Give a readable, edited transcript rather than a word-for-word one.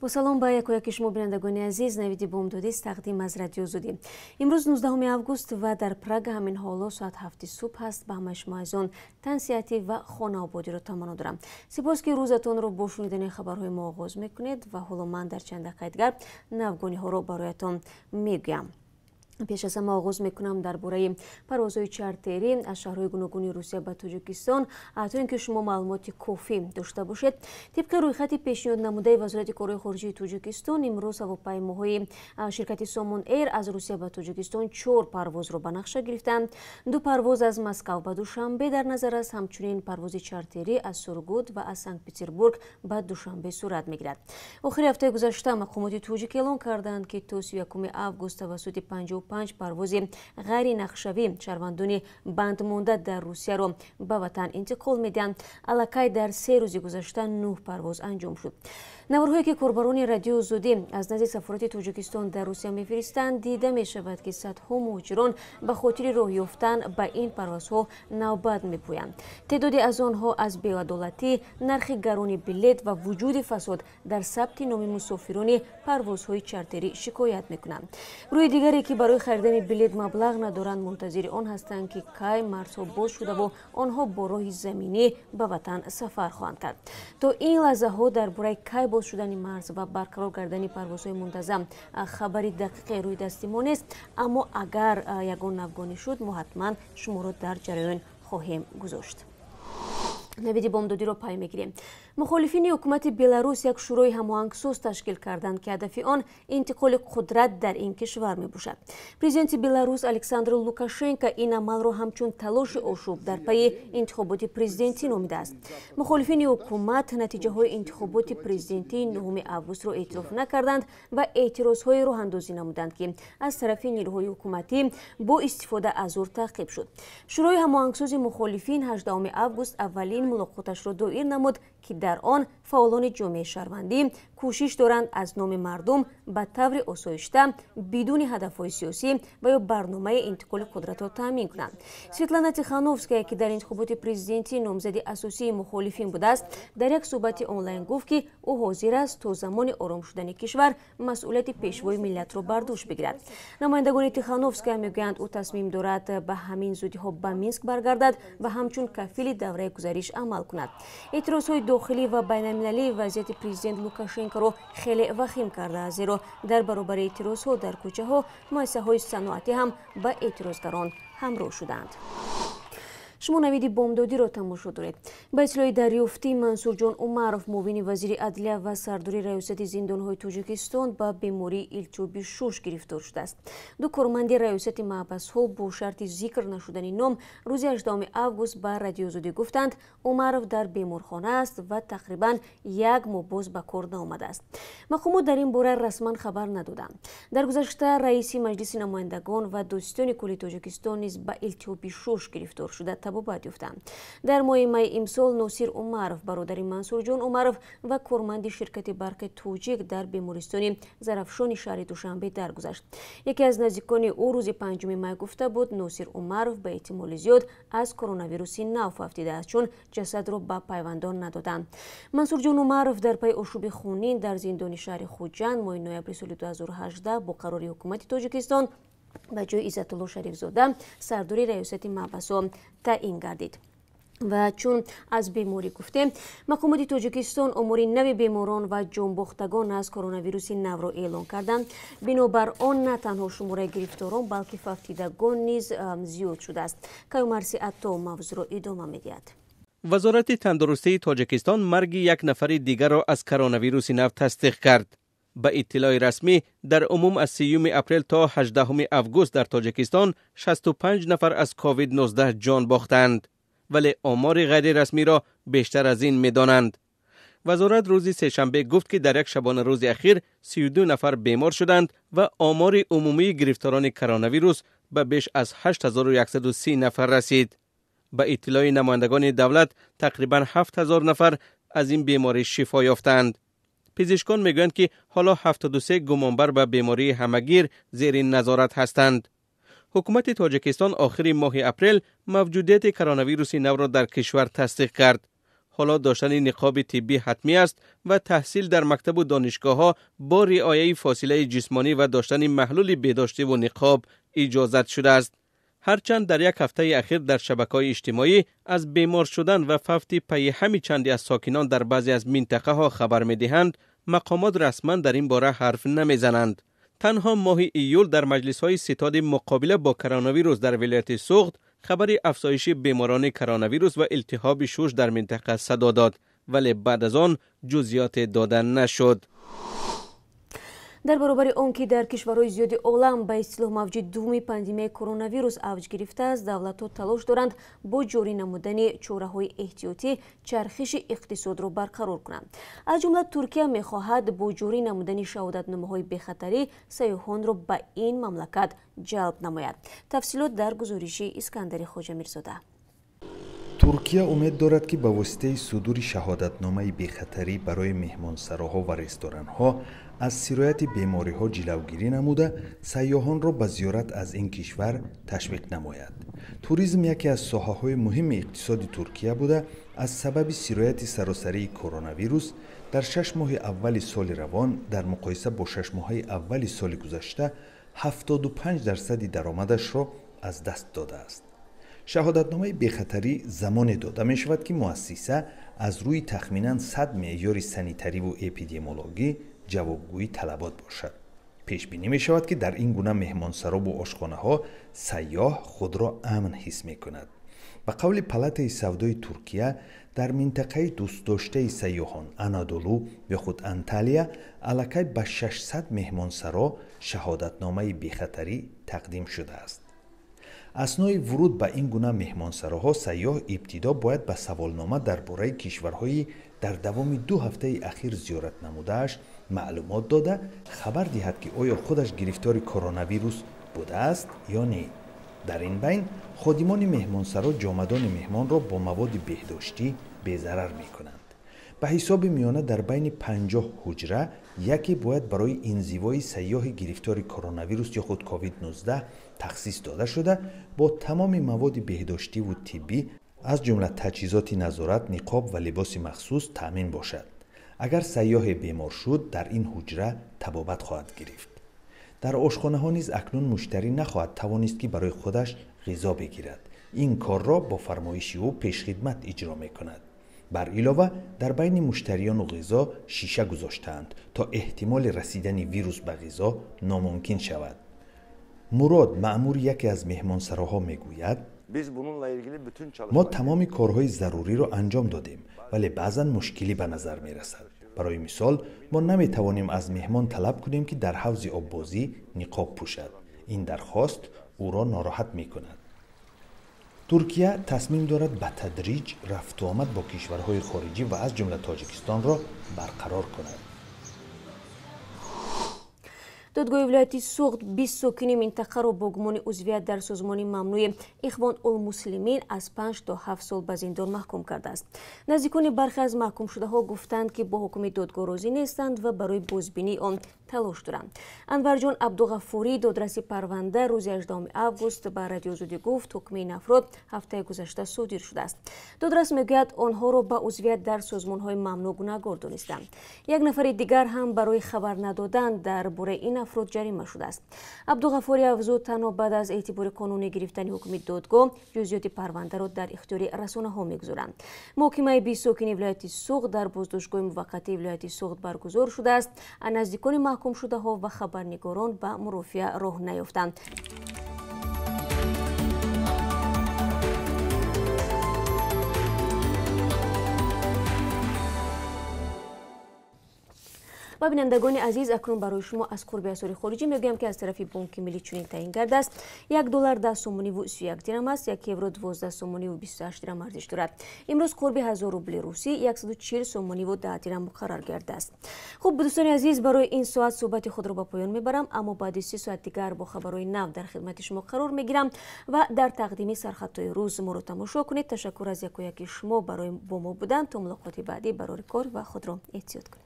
Бо салом ба якояки шумо, бинандагони азиз. Навиди бомдодист, тақдим аз Радио Озодӣ. Имрӯз 19 август ва дар Прага ҳамин ҳоло соат 7 субҳ аст. Ба ҳамаи шумо азизон тансиҳатӣ ва хонаободиро таманно дорам. Сипос, ки рӯзатонро бо шунидани хабарҳои мо оғоз мекунед. Ва ҳоло ман дар чанд дақиқаи дигар навгониҳоро бароятон мегӯям. Пеш аз ҳама оғоз мекунам дар бораи парвозҳои чартерӣ аз шаҳрҳои гуногуни Русия ба Тоҷикистон, то ин ки шумо маълумоти кофӣ дошта бошед. Тибқи рӯйхати пешниҳод намудаи Вазорати корҳои хориҷии Тоҷикистон, имрӯз ҳавопаймоҳои ширкати Сомон Эйр аз Русия ба Тоҷикистон чор парвозро ба нақша гирифтаанд. Ду парвоз аз Москав ба Душанбе дар назар аст. Ҳамчунин парвози чартерӣ аз Сургут ва аз Санкт Петербург ба Душанбе сурат мегирад. Охири ҳафтаи гузашта мақомоти тоҷик эълон карданд, ки то 31 август тавассути 55 парвози ғайринақшавӣ шаҳрвандони бандмонда дар Русияро ба ватан интиқол медиҳанд. Аллакай дар 3 рӯзи гузашта нӯҳ парвоз анҷом шуд. Наворҳое, ки корбарони Радиои Озодӣ аз назди сафорати Тоҷикистон дар Русия мефиристанд, дида мешавад, ки садҳо муҳоҷирон ба хотири роҳ ёфтан ба ин парвозҳо навбат мепӯянд. Теъдоде аз онҳо аз беадолатӣ, нархи гарони билет ва вуҷуди фасод дар сабти номи мусофирони парвозҳои чартерӣ шикоят мекунанд. Гурӯҳи дигаре, ки барои харидани билет маблағ надоранд, мунтазири он ҳастанд, ки кай марзҳо боз шудаву онҳо бо роҳи заминӣ ба ватан сафар хоҳанд кард. То ин лаҳзаҳо дар бораи кай боз шудани марз ва барқарор кардани парвозҳои мунтазам хабари дақиқе рӯи дасти мо нест, аммо агар ягон навгонӣ шуд, мо ҳатман шуморо дар ҷараён хоҳем гузошт. Навиди бомдодиро пай мегирем. Мухолифини ҳукумати Беларус як шӯрои ҳамоҳангсоз ташкил карданд, ки ҳадафи он интиқоли қудрат дар ин кишвар мебошад. Президенти Беларус Александр Лукашенко ин амалро ҳамчун талоши ошӯб дар пайи интихоботи президентӣ номидааст. Мухолифини ҳукумат натиҷаҳои интихоботи президентии 9 августро эътироф накарданд ва эътирозҳое роҳандозӣ намуданд, ки аз тарафи нерӯҳои ҳукуматӣ бо истифода аз зур таъқиб шуд. Шӯрои ҳамоҳангсози мухолифин 18 август аввалин мулоқоташро доир намуд, ки дар он фаъолони ҷомеаи шаҳрвандӣ кӯшиш доранд аз номи мардум ба таври осоишта, бидуни ҳадафҳои сиёсӣ ва ё барномаи интиқоли қудратро таъмин кунанд. Светлана Тихановская, ки дар интихоботи президентӣ номзади асосии мухолифин будааст, дар як суҳбати онлайн гуфт, ки ӯ ҳозир аст то замони ором шудани кишвар масъулияти пешвои миллатро бар дӯш бигирад. Намояндагони Тихановская мегӯянд, ӯ тасмим дорад ба ҳамин зудиҳо ба Минск баргардад ва ҳамчун кафили давраи гузариш амал кунад. Эътирозҳои дохилӣ ва байналмилалӣ вазъияти президент Лукашенкоро хеле вахим кардааст, зеро дар баробари эътирозҳо дар кӯчаҳо муассисаҳои саноатӣ ҳам ба эътирозгарон ҳамроҳ шуданд. Шумо навиди бомдодиро тамошо доред. Ба иттилои дарёфтӣ, Мансурҷон Умаров, муовини вазири адлия ва сардори Раёсати зиндонҳои Тоҷикистон, ба бемории илтиҳоби шуш гирифтор шудааст. Ду корманди раёсати маҳбасҳо бо шарти зикр нашудани ном рӯзи 18 август ба Радиои Озодӣ гуфтанд, Умаров дар беморхона аст ва тақрибан як моҳ боз ба кор наомадааст. Мақомот дар ин бора расман хабар надоданд. Дар гузашта раиси Маҷлиси намояндагон ва додситони кулли Тоҷикистон низ ба илтиҳоби шуш гирифтор шуда табобат ёфтанд. Дар моҳи майи имсол Носир Умаров, бародари Мансурҷон Умаров ва корманди ширкати барқи Тоҷик, дар бемористони Зарафшони шаҳри Душанбе даргузашт. Яке аз наздикони ӯ рӯзи 5 май гуфта буд, Носир Умаров ба эҳтимоли зиёд аз коронавируси нав фавтидааст, чун ҷасадро ба пайвандон надоданд. Мансурҷон Умаров дар пайи ошӯби хунин дар зиндони шаҳри Хуҷанд моҳи ноябри соли 2018 бо қарори ҳукумати Тоҷикистон ба ҷои Иззатулло Шарифзода сардори раёсати маҳбасҳо таъин гардид. Ва чун аз беморӣ гуфтем, мақомоти Тоҷикистон омори нави беморон ва ҷонбохтагон аз коронавируси навро эълон карданд. Бинобар он на танҳо шумораи гирифторон, балки фавтидагон низ зиёд шудааст. Каюмарси Атто мавзӯъро идома медиҳад. Вазорати тандурустии Тоҷикистон марги як нафари дигарро аз коронавируси нав тасдиқ кард. Ба иттилои расмӣ, дар умум аз 30 апрел то 18 август дар Тоҷикистон 65 нафар аз COVID-19 ҷон бохтанд, вале омори ғайрирасмиро бештар аз ин медонанд. Вазорат рӯзи сешанбе гуфт, ки дар як шабонарӯзи ахир 32 нафар бемор шуданд ва омори умумии гирифторони коронавирус ба беш аз 8130 нафар расид. Ба иттилои намояндагони давлат, тақрибан 7000 нафар аз ин беморӣ шифо ёфтаанд. Пизишкон мегӯянд, ки ҳоло 73 гумонбар ба бемории ҳамагир зери назорат ҳастанд. Ҳукумати Тоҷикистон охири моҳи апрел мавҷудияти коронавируси навро дар кишвар тасдиқ кард. ҳоло доштани ниқоби тиббӣ ҳатмӣ аст ва таҳсил дар мактабу донишгоҳҳо бо риояи фосилаи ҷисмонӣ ва доштани маҳлули беҳдоштӣ ва ниқоб иҷозат шудааст. Ҳарчанд дар як ҳафтаи ахир дар шабакаҳои иҷтимоӣ аз бемор шудан ва фавти пайи ҳами чанде аз сокинон дар баъзе аз минтақаҳо хабар медиҳанд, мақомот расман дар ин бора ҳарф намезананд. Танҳо моҳи июл дар маҷлисҳои ситоди муқобила бо коронавирус дар вилояти Суғд хабари афзоиши беморони коронавирус ва илтиҳоби шуш дар минтақа садо дод, вале баъд аз он ҷузъиёте дода нашуд. Дар баробари он ки дар кишварҳои зиёди олам ба истилоҳ мавҷи дуввуми пандемияи коронавирус авҷ гирифтааст, давлатҳо талош доранд бо ҷорӣ намудани чораҳои эҳтиётӣ чархиши иқтисодро барқарор кунанд. Аз ҷумла Туркия мехоҳад бо ҷорӣ намудани шаҳодатномаҳои бехатарӣ сайёҳонро ба ин мамлакат ҷалб намояд. Тафсилот дар гузориши Искандари Хоҷамирзода. Туркия умед дорад, ки ба воситаи судури шаҳодатномаи бехатарӣ барои меҳмонсароҳо ва ресторанҳо аз сирояти бемориҳо ҷилавгирӣ намуда, сайёҳонро ба зиёрат аз ин кишвар ташвиқ намояд. Туризм яке аз соҳаҳои муҳими иқтисоди Туркия буда, аз сабаби сирояти саросарии коронавирус дар 6 моҳи аввали соли равон дар муқоиса бо 6 моҳаи аввали соли гузашта 75% даромадашро аз даст додааст. Шаҳодатномаи бехатарӣ замоне дода мешавад, ки муассиса аз рӯи тахминан 100 меъёри санитариву эпидемиологӣ ҷавобгӯи талабот бошад. Пешбинӣ мешавад, ки дар ин гуна меҳмонсаробу ошхонаҳо сайёҳ худро амн ҳис мекунад. Ба қавли палатаи савдои Туркия, дар минтақаи дӯстдоштаи сайёҳон Анадолу ё худ Анталия аллакай ба 600 меҳмонсаро шаҳодатномаи бехатарӣ тақдим шудааст. Аснои вуруд ба ин гуна меҳмонсароҳо сайёҳ ибтидо бояд ба саволнома дар бораи кишварҳои дар давоми 2 ҳафтаи ахир зиёрат намудааш маълумот дода, хабар диҳад, ки оё худаш гирифтори коронавирус будааст ё не. Дар ин байн ходимони меҳмонсаро ҷомадони меҳмонро бо маводи беҳдоштӣ безарар мекунанд. Ба ҳисоби миёна дар байни 50 ҳуҷра яке бояд барои инзивои сайёҳи гирифтори коронавирус ё худ COVID-19 тахсис дода шуда, бо тамоми маводи беҳдоштиву тиббӣ аз ҷумла таҷҳизоти назорат, ниқоб ва либоси махсус таъмин бошад. Агар сайёҳе бемор шуд, дар ин ҳуҷра табобат хоҳад гирифт. Дар ошхонаҳо низ акнун муштарӣ нахоҳад тавонист, ки барои худаш ғизо бигирад. Ин корро бо фармоиши ӯ пешхидмат иҷро мекунад. Бар илова дар байни муштариёну ғизо шиша гузоштаанд, то эҳтимоли расидани вирус ба ғизо номумкин шавад. Мурод, маъмури яке аз меҳмонсароҳо, мегӯяд: мо тамоми корҳои заруриро анҷом додем, вале баъзан мушкилӣ ба назар мерасад. Барои мисол, мо наметавонем аз меҳмон талаб кунем, ки дар ҳавзи оббозӣ ниқоб пӯшад. Ин дархост ӯро нороҳат мекунад. Туркия тасмим дорад ба тадриҷ рафтуомад бо кишварҳои хориҷӣ ва аз ҷумла Тоҷикистонро барқарор кунад. Додгоҳи вилояти Суғд 20 сокини минтақаро бо гумони узвият дар созмони мамнӯи Ихвон улмуслимин аз 5 то 7 сол ба зиндон маҳкум кардааст. Наздикони бархе аз маҳкумшудаҳо гуфтанд, ки бо ҳукми додгоҳ розӣ нестанд ва барои бозбинии он талош доранд. Анварҷон Абдуғаффурӣ, додраси парванда, рӯзи 18 август ба Радиоозодӣ гуфт, ҳукми ин афрод ҳафтаи гузашта содир шудааст. Додрас мегӯяд, онҳоро ба узвият дар созмонҳои мамнӯъ гунаҳгор донистанд. Як нафари дигар ҳам барои хабар надодан дар бораи ин афрод ҷарима шудааст. Абдуғаффурӣ афзуд, танҳо баъд аз эътибори қонунӣ гирифтани ҳукми додгоҳ ҷузъиёти парвандаро дар ихтиёри расонаҳо мегузоранд. Муҳокимаи 20 сокини вилояти Суғд дар боздоштгоҳи муваққатии вилояти Суғд баргузор шудааст. Наздикони маҳкумшудаҳо ва хабарнигорон ба мурофиа роҳ наёфтанд. Ва бинандагони азиз, акнун барои шумо аз қурби асъори хориҷӣ мегӯям, ки аз тарафи Бонки Миллӣ чунин таъин гардааст. 1 доллар 10 сомониву 31 дирам аст, 1 евро 12 сомониву 28 дирам арзиш дорад. Имрӯз қурби 1000 рубли русӣ 140 сомониву 10 дирам муқаррар гардааст. Хуб, дӯстони азиз, барои ин соат суҳбати худро ба поён мебарам, аммо баъди 3 соат дигар бо хабарҳои нав дар хидмати шумо қарор мегирам ва дар тақдими сархатҳои рӯз моро тамошо кунед. Ташаккур аз якояки шумо барои бо мо будан. То мулоқоти баъдӣ барори кор ва худро эҳтиёт кунед.